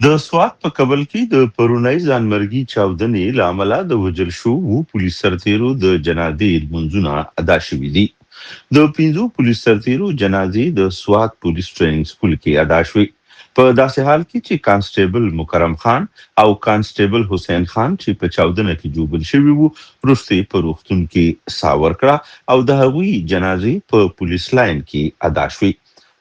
د سوات په کبل کې د پرونۍ ځانمرګي چاودنې له امله د وژل شوو پولیس سرتیرو د جنازې لمونځونه ادا شوي دي. د پنځو پولیس سرتیرو جنازې د سوات پولیس ټریننګ سکول کې ادا شوې. په داسې حال کې چې کانسټیبل مکرم خان او کانسټیبل حسین خان چې په چاودنه کې ژوبل شوي وو، وروسته یې په روغتون کې ساه ورکړه او د هغوی جنازې په پولیس لاین کې ادا شوې.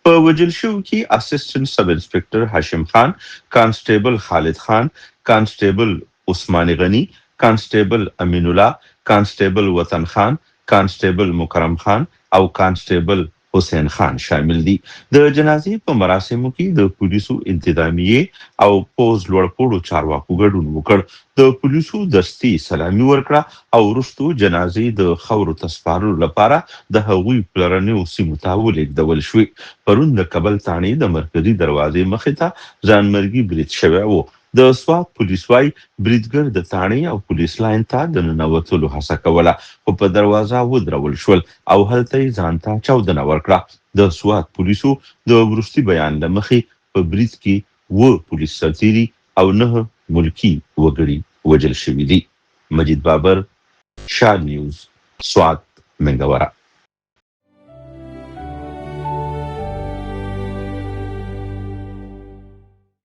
په وژل شوو کې اسسټنټ سب انسپکټر هاشم خان، کانسټیبل خالد خان، کانسټیبل عثمان غني، کانسټیبل امین الله، کانسټیبل وطن خان، کانسټیبل مکرم خان او کانسټیبل حسین خان شامل دي. د جنازې په مراسمو کې د پولیسو انتظامیې او پوځ لوړپوړو چارواکو ګډون وکړ. د پولیسو دستې سلامي ورکړه او وروسته جنازې د خاورو ته سپارلو لپاره د هغوی پلرنیو سیمو ته ولېږدول شوې. پرون د کبل تاڼې د مرکزي دروازې مخې ته ځانمرګي برید شوی و. د سوات پولیس وايي، بریدګر د تاڼې او پولیس لاین ته د ننوتلو هڅه کوله، خو په دروازه ودرول شول او هلته یې ځان ته چاودنه ورکړه. د سوات پولیسو د وروستي بیان له مخې، په برید کې اووه پولیس سرتېري او نهه ملکي وګړي وژل شوي دي. مجید بابر، شال نیوز، سوات، منګوره.